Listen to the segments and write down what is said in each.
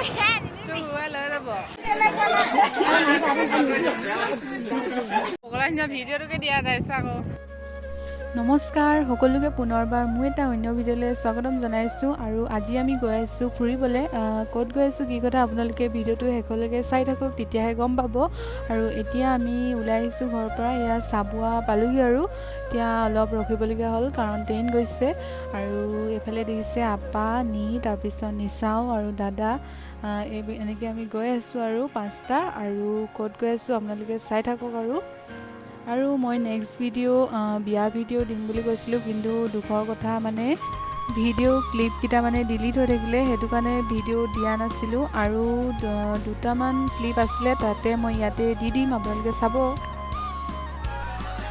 তোক লৈ যাব। পগলা নিচিনা ভিডিঅ'টোকে দিয়া নাই চাকৌ। নমস্কাৰ সকলোকে, পুনৰবাৰ মোৰ এটা অন্য ভিডিঅ'লৈ স্বাগতম জনাইছোঁ। আৰু আজি আমি গৈ আছোঁ ফুৰিবলৈ। ক'ত গৈ আছোঁ, কি কথা, আপোনালোকে ভিডিঅ'টো শেষলৈকে চাই থাকক, তেতিয়াহে গম পাব। আৰু এতিয়া আমি ওলাই আহিছোঁ ঘৰৰ পৰা। এয়া চাবুৱা পালোগৈ আৰু এতিয়া অলপ ৰখিবলগীয়া হ'ল, কাৰণ ট্ৰেইন গৈছে। আৰু এইফালে দেখিছে আপা, নি, তাৰপিছত নিচাও আৰু দাদা, এই এনেকৈ আমি গৈ আছোঁ আৰু পাঁচটা। আৰু ক'ত গৈ আছোঁ আপোনালোকে চাই থাকক। আৰু আৰু মই নেক্সট ভিডিঅ' বিয়া ভিডিঅ' দিম বুলি কৈছিলোঁ, কিন্তু দুখৰ কথা মানে ভিডিঅ' ক্লিপকেইটা মানে ডিলিট হৈ থাকিলে, সেইটো কাৰণে ভিডিঅ' দিয়া নাছিলোঁ। আৰু দুটামান ক্লিপ আছিলে, তাতে মই ইয়াতে দি দিম, আপোনালোকে চাব।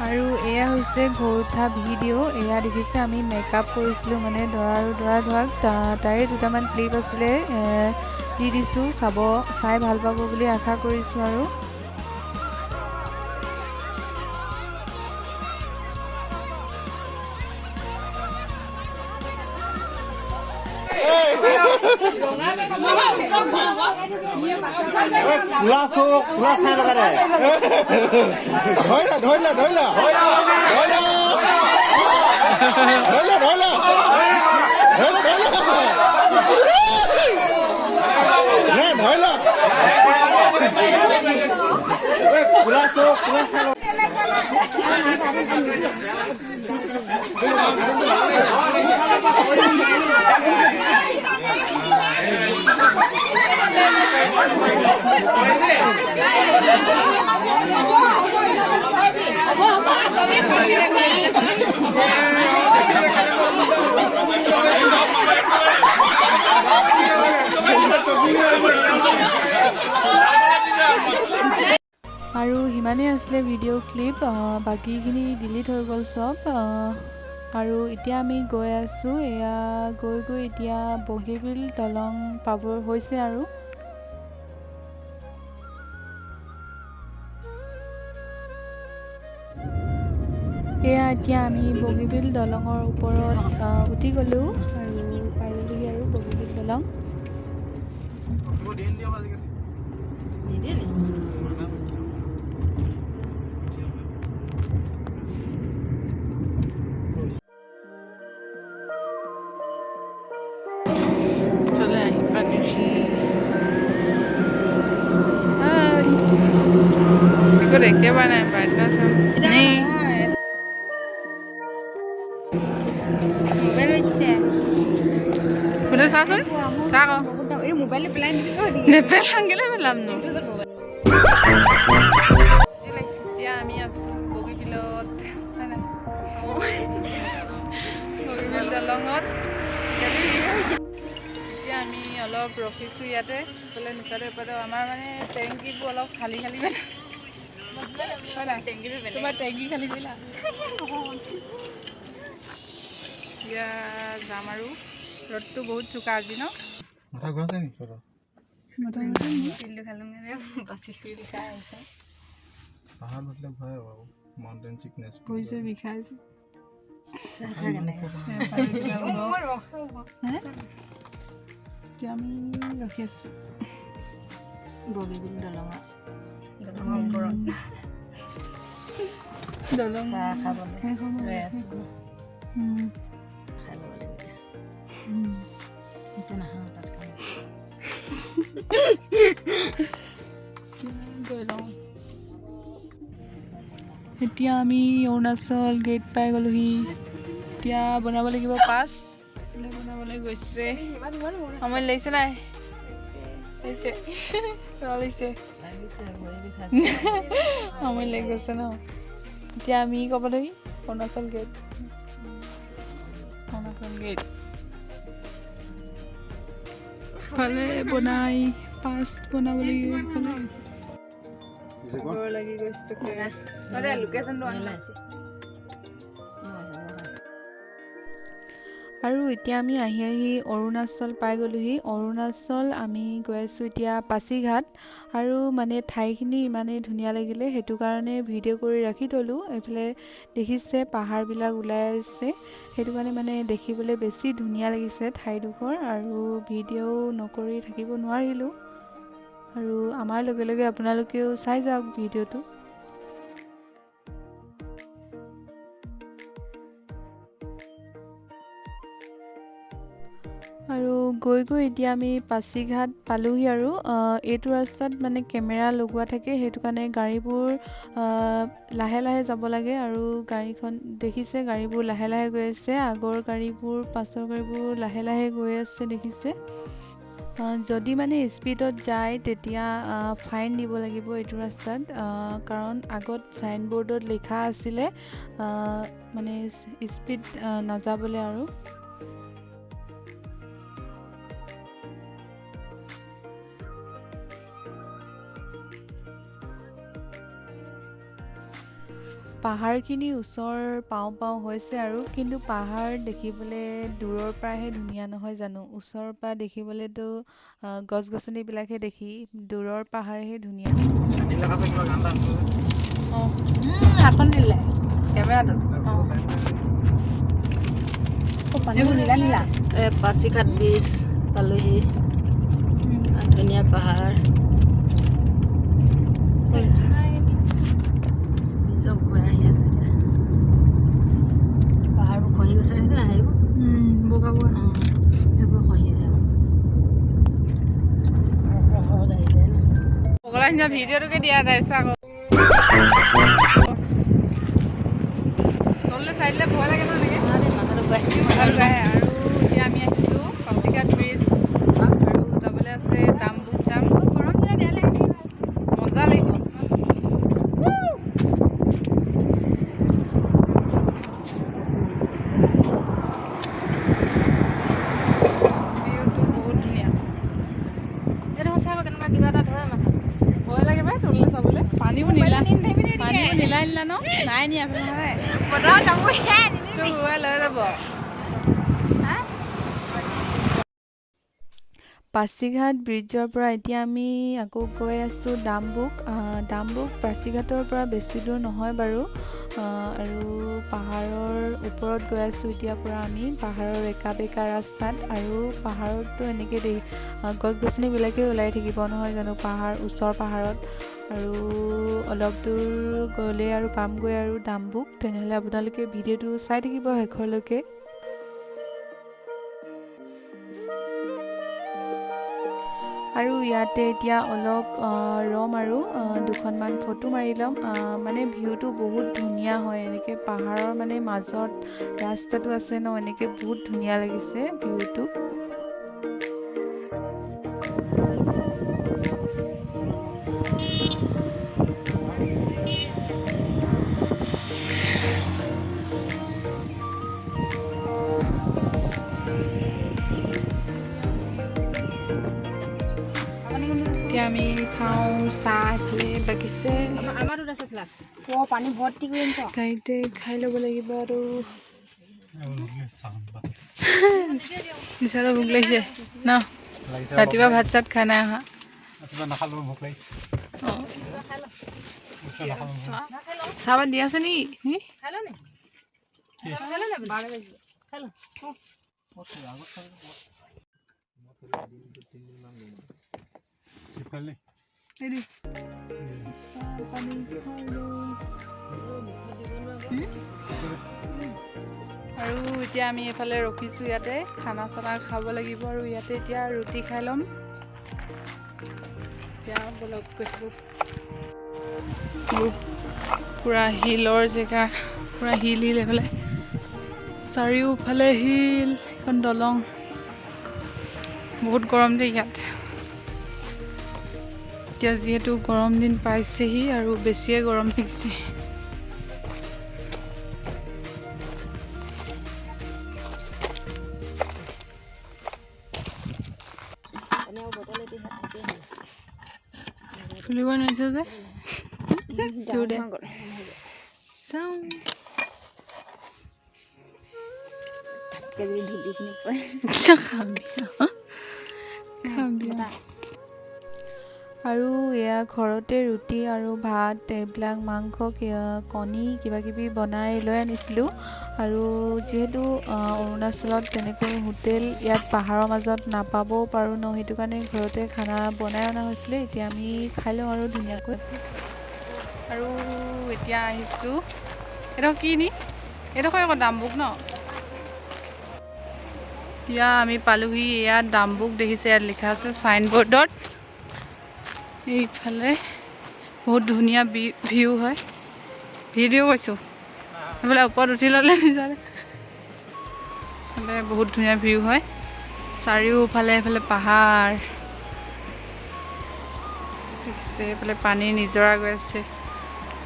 আৰু এয়া হৈছে ঘৰ উঠা ভিডিঅ'। এয়া দেখিছে, আমি মেকআপ কৰিছিলোঁ মানে দৰা আৰু দৰা ধৰাক, তাৰে দুটামান ক্লিপ আছিলে, দি দিছোঁ, চাব, চাই ভাল পাব বুলি আশা কৰিছোঁ। আৰু কোলা চোক, কোলা চাই লগা দে। ধৰিলা, ধৰিলা, ধৰিলা, ধৰিলা, ধৰিলা, ধৰিলা, ধৰিলা, ধৰিলা, ধৰিলা। কোলা চোক, কোলা চাই লগা। আৰু সিমানেই আছিলে ভিডিঅ' ক্লিপ, বাকীখিনি ডিলিট হৈ গ'ল চব। আৰু এতিয়া আমি গৈ আছোঁ, এয়া গৈ গৈ এতিয়া বগীবিল দলং পাব হৈছে। আৰু এয়া এতিয়া আমি বগীবিল দলঙৰ ওপৰত উঠি গ'লোঁ আৰু পাই গ'লোগৈ আৰু বগীবিল দলং। ইফালে আহি পালোহি। হাই, একো দেখিয়ে পোৱা নাই। বাৰ্থডে নেই। মোবাইল হৈছে। বোলে চাচোন, চা আকৌ। এই মোবাইলটো পেলাই নিদিব। নেপেলাম, কেলে পেলামনো? এতিয়া আমি আছোঁ বগীবিলত, হয় নাই? বগীবিল দলঙত এতিয়া আমি অলপ ৰখিছোঁ ইয়াতে। এইফালে নিচাতে এপাতে আমাৰ মানে টেংকিবোৰ অলপ খালী খালী মানে, হয় নাই? তোমাৰ টেংকি খালী কৰিলা? এতিয়া যাম আৰু। ৰ'দটো বহুত চোকা আজি ন? মাথা ঘূৰাইছে নেকি তহঁতৰ? পিলটো খালো, বাচিছো। পিল খাই আহিছে। পাহাৰত উঠিলে ঘূৰাই বাৰু, মাউণ্টেইন চিকনেছ। ভৰি চৰি বিষাইছে। মই এতিয়া আমি ৰখি আছোঁ। বগীবিল দলঙৰ ওপৰত দলং চাহ খাবলৈ ৰৈ আছোঁ। খাই ল'ব লাগিব এতিয়া। এতিয়া নাখাওঁ, তাত খাম। গৈ লওঁ। এতিয়া আমি অৰুণাচল গেট পাই গ'লোহি। এতিয়া বনাব লাগিব পাছ। বনাবলৈ গৈছে। সময় লাগিছে নাই? লাগিছে, লাগিছে। লাগিছে, ভৰি বিষাইছে। সময় লাগি গৈছে ন? এতিয়া আমি ক'ব লাগি অৰুণাচল গেট, অৰুণাচল গেট ফালে বনাই পাছ বনাব লাগিব। এইফালে ভাগৰ লাগি গৈছে। লোকেশ্যনটো অন আছে। আৰু এতিয়া আমি আহি আহি অৰুণাচল পাই গ'লোহি। অৰুণাচল আমি গৈ আছোঁ এতিয়া পাছিঘাট। আৰু মানে ঠাইখিনি ইমানেই ধুনীয়া লাগিলে, সেইটো কাৰণে ভিডিঅ' কৰি ৰাখি থ'লোঁ। এইফালে দেখিছে পাহাৰবিলাক ওলাই আছে, সেইটো কাৰণে মানে দেখিবলৈ বেছি ধুনীয়া লাগিছে ঠাইডোখৰ। আৰু ভিডিঅ' নকৰি থাকিব নোৱাৰিলোঁ। আৰু আমাৰ লগে লগে আপোনালোকেও চাই যাওক ভিডিঅ'টো। আৰু গৈ গৈ এতিয়া আমি পাছিঘাট পালোহি। আৰু এইটো ৰাস্তাত মানে কেমেৰা লগোৱা থাকে, সেইটো কাৰণে গাড়ীবোৰ লাহে লাহে যাব লাগে। আৰু গাড়ীখন দেখিছে, গাড়ীবোৰ লাহে লাহে গৈ আছে, আগৰ গাড়ীবোৰ পাছৰ গাড়ীবোৰ লাহে লাহে গৈ আছে দেখিছে। যদি মানে স্পীডত যায় তেতিয়া ফাইন দিব লাগিব এইটো ৰাস্তাত, কাৰণ আগত চাইনবৰ্ডত লিখা আছিলে মানে স্পীড নাযাবলৈ। আৰু পাহাৰখিনি ওচৰ পাওঁ পাওঁ হৈছে আৰু, কিন্তু পাহাৰ দেখিবলৈ দূৰৰ পৰাহে ধুনীয়া নহয় জানো? ওচৰৰ পৰা দেখিবলৈতো গছ গছনিবিলাকহে দেখি, দূৰৰ পাহাৰহে ধুনীয়া। হাতখন দিলে কেমেৰাটোত। পাছিঘাট ব্ৰিজ পালোহি, ধুনীয়া পাহাৰ। আহি আছে, পাহাৰবোৰ খহি গৈছে, দেখিছে নাই? সেইবোৰ বগা বগা সেইবোৰ খহি আহিছে। পগলা নিচিনা ভিডিঅ'টোকে দিয়া নাই আকৌ। তললৈ চাই দিলে ভয় লাগে ন এনেকৈ। মাথাটো ঘূৰাই। মাথাটো ঘূৰাই। আৰু এতিয়া আমি আহিছোঁ পাছিঘাট ব্ৰিজ, আৰু যাবলৈ আছে ডামবুক যাম, মজা লাগিব। ভিউটো বহুত ধুনীয়া। এইটো সঁচা আকৌ কেনেকুৱা কিবা এটা ধৰে মাথা। ভয় লাগে পাই তললৈ চাবলৈ। পানীও নীলা, পানীও নীলা নীলা ন? নাই নিয়া নহয়, তোৰ লৈ যাব। পাছিঘাট ব্ৰিজৰ পৰা এতিয়া আমি আকৌ গৈ আছোঁ ডামবুক। ডামবুক পাছিঘাটৰ পৰা বেছি দূৰ নহয় বাৰু। আৰু পাহাৰৰ ওপৰত গৈ আছোঁ এতিয়া পৰা আমি, পাহাৰৰ একা বেকা ৰাস্তাত। আৰু পাহাৰততো এনেকৈ গছ গছনিবিলাকেই ওলাই থাকিব নহয় জানো, পাহাৰ ওচৰ পাহাৰত। আৰু অলপ দূৰ গ'লে আৰু পামগৈ আৰু ডামবুক। তেনেহ'লে আপোনালোকে ভিডিঅ'টো চাই থাকিব শেষলৈকে। আৰু ইয়াতে এতিয়া অলপ ৰম আৰু দুখনমান ফটো মাৰি ল'ম। মানে ভিউটো বহুত ধুনীয়া হয়, এনেকৈ পাহাৰৰ মানে মাজত ৰাস্তাটো আছে ন, এনেকৈ বহুত ধুনীয়া লাগিছে ভিউটো। এতিয়া আমি খাওঁ চাহ, এইফালে বাকিছে। আমাৰটোত আছে ফ্লাক্স। পানী ভৰ্তি কৰি আনিছ। গাড়ীতে খাই ল'ব লাগিব। আৰু নিচাৰো ভোক লাগিছে ন? ৰাতিপুৱা ভাত চাত খাই নাই অহা। অঁ, চাহপাত দিয়া আছে নেকি? আৰু এতিয়া আমি এইফালে ৰখিছোঁ, ইয়াতে খানা চানা খাব লাগিব। আৰু ইয়াতে এতিয়া ৰুটি খাই ল'ম। এতিয়া বলক গৈ থাকোঁ। পূৰা শিলৰ জেগা, পূৰা শিল শিল এইফালে, চাৰিওফালে শিল। এখন দলং। বহুত গৰম দেই ইয়াত। এতিয়া যিহেতু গৰম দিন পাইছেহি, আৰু বেছিয়ে গৰম লাগিছে। খুলিব নোৱাৰিছে যে। দে চাওঁ। পটককৈ যদি ধূলিখিনি পৰে। খাবি খাবি। আৰু এয়া ঘৰতে ৰুটি আৰু ভাত, এইবিলাক মাংস, কণী কিবা কিবি বনাই লৈ আনিছিলোঁ। আৰু যিহেতু অৰুণাচলত তেনেকৈ হোটেল ইয়াত পাহাৰৰ মাজত নাপাবও পাৰোঁ ন, সেইটো কাৰণে ঘৰতে খানা বনাই অনা হৈছিলে। এতিয়া আমি খাই লওঁ আৰু ধুনীয়াকৈ। আৰু এতিয়া আহিছোঁ, এইডোখৰ কি নি, এইডোখৰ আকৌ ডাম্বুক ন। এতিয়া আমি পালোহি ইয়াত ডাম্বুক, দেখিছে ইয়াত লিখা আছে চাইনবৰ্ডত। এইফালে বহুত ধুনীয়া ভিউ হয়। ভিডিঅ' কৰিছোঁ, এইফালে ওপৰত উঠি ল'লে নিজাৰে। এইফালে বহুত ধুনীয়া ভিউ হয়, চাৰিওফালে এইফালে পাহাৰ দেখিছে, এইফালে পানী নিজৰা গৈ আছে,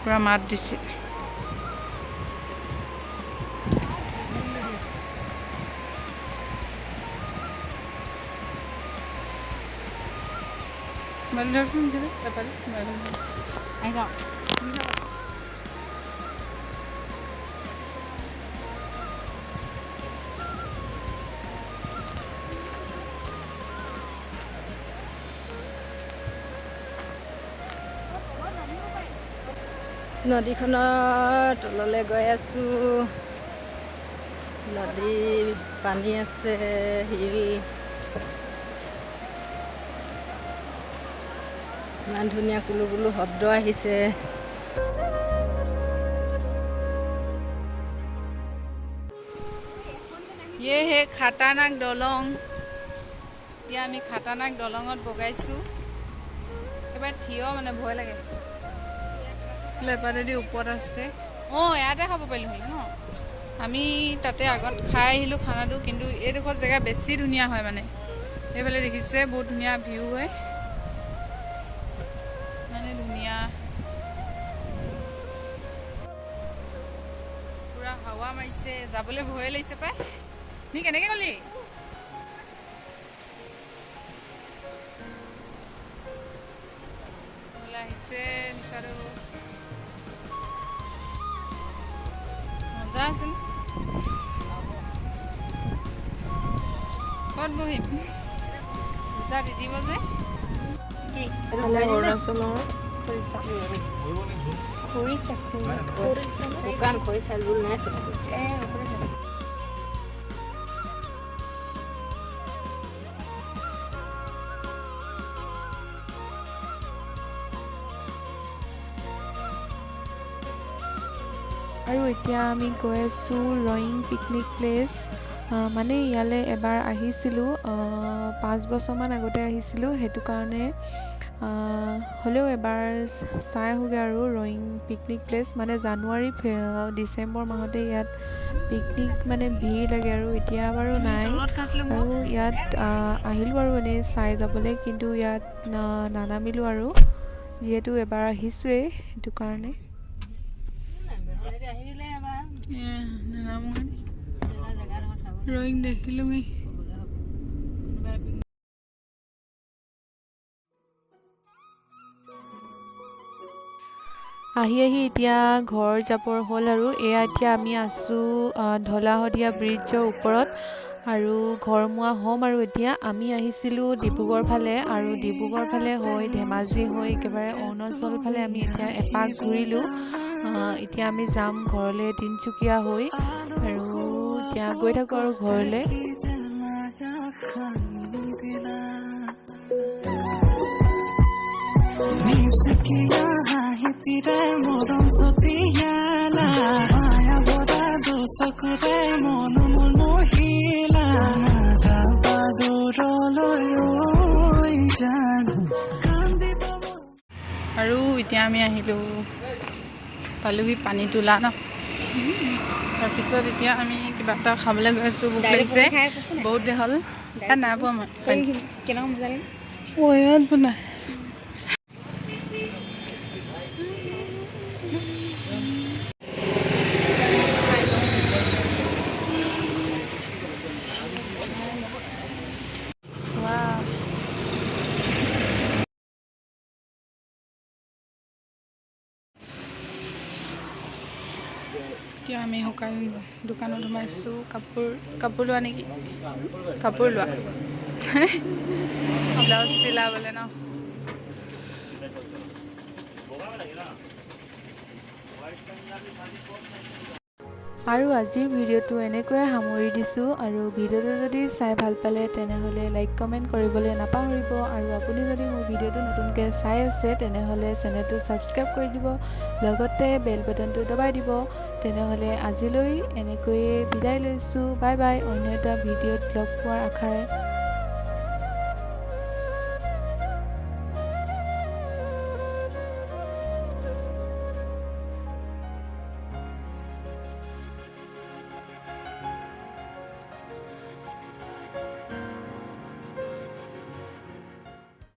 পূৰা মাত দিছে। মোবাইল ধৰচোন নিচাৰে, এপালে মোবাইল ধৰ। আহি যাওঁ। নদীখনৰ তললৈ গৈ আছোঁ। নদী পানী আছে, শিল, ইমান ধুনীয়া কুলু কুলু শব্দ আহিছে। ये है খাতাৰনাক দলং। এতিয়া আমি খাতাৰনাক দলঙত বগাইছোঁ। এবাৰ থিয় মানে ভয় লাগে। লেপাৰেদি ওপৰত আছে। অঁ, ইয়াতে খাব পাৰিলোঁ হ'লে ন। আমি তাতে আগত খাই আহিলোঁ খানাটো, কিন্তু এইডোখৰ জেগা বেছি ধুনীয়া হয়। মানে এইফালে দেখিছে বহুত ধুনীয়া ভিউ হয়, মানে ধুনীয়া পূৰা হাৱা মাৰিছে, যাবলৈ ভয়ে লাগিছে পাই। নি কেনেকৈ গ'লি? ওলাই আহিছে নিচাটো, মজা আছে ন? ক'ত বহিম? জোতা দি দিব যে। অৰুণাচলৰ খৰিচা খৰিচা। শুকান খৰিচা জোল নাই চোন। আৰু এতিয়া আমি গৈ আছোঁ ৰয়িং পিকনিক প্লেচ। মানে ইয়ালৈ এবাৰ আহিছিলোঁ, 5 বছৰমান আগতে আহিছিলোঁ, সেইটো কাৰণে হ'লেও এবাৰ চাই আহোঁগৈ আৰু ৰয়িং পিকনিক প্লেচ। মানে জানুৱাৰী ডিচেম্বৰ মাহতে ইয়াত পিকনিক মানে ভিৰ লাগে আৰু এতিয়া বাৰু নাই। তলত খাইছিলোঁ। আৰু ইয়াত আহিলোঁ আৰু এনেই চাই যাবলৈ, কিন্তু ইয়াত নানামিলোঁ আৰু যিহেতু এবাৰ আহিছোঁৱেই সেইটো কাৰণে। নানামো, ৰয়িং দেখিলোঁগৈ। আহি আহি এতিয়া ঘৰ যাবৰ হ'ল। আৰু এয়া এতিয়া আমি আছোঁ ঢলা শদিয়া ব্ৰিজৰ ওপৰত আৰু ঘৰমুৱা হ'ম। আৰু এতিয়া আমি আহিছিলোঁ ডিব্ৰুগড় ফালে আৰু ডিব্ৰুগড় ফালে হৈ ধেমাজি হৈ একেবাৰে অৰুণাচল ফালে আমি এতিয়া এপাক ঘূৰিলোঁ। এতিয়া আমি যাম ঘৰলৈ তিনিচুকীয়া হৈ আৰু এতিয়া গৈ থাকোঁ আৰু ঘৰলৈ। আৰু এতিয়া আমি আহিলোঁ, পালোহি পানী তোলা ন। তাৰপিছত এতিয়া আমি কিবা এটা খাবলৈ গৈ আছোঁ, ভোক লাগিছে বহুত দেৰি হ'ল। ইয়াত নাই পোৱা মই। কেনেকুৱা মজা লাগে। অ', ইয়াত বনাই। এতিয়া আমি শুকান দোকানত সোমাইছোঁ। কাপোৰ কাপোৰ লোৱা নেকি? কাপোৰ লোৱা, ব্লাউজ চিলাবলৈ ন? আৰু আজিৰ ভিডিঅ'টো এনেকৈয়ে সামৰি দিছোঁ। আৰু ভিডিঅ'টো যদি চাই ভাল পালে, তেনেহ'লে লাইক, কমেণ্ট কৰিবলৈ নাপাহৰিব। আৰু আপুনি যদি মোৰ ভিডিঅ'টো নতুনকৈ চাই আছে, তেনেহ'লে চেনেলটো ছাবস্ক্ৰাইব কৰি দিব, লগতে বেল বাটনটো দবাই দিব। তেনেহ'লে আজিলৈ এনেকৈয়ে বিদায় লৈছোঁ। বাই বাই, অন্য এটা ভিডিঅ'ত লগ পোৱাৰ আশাৰে।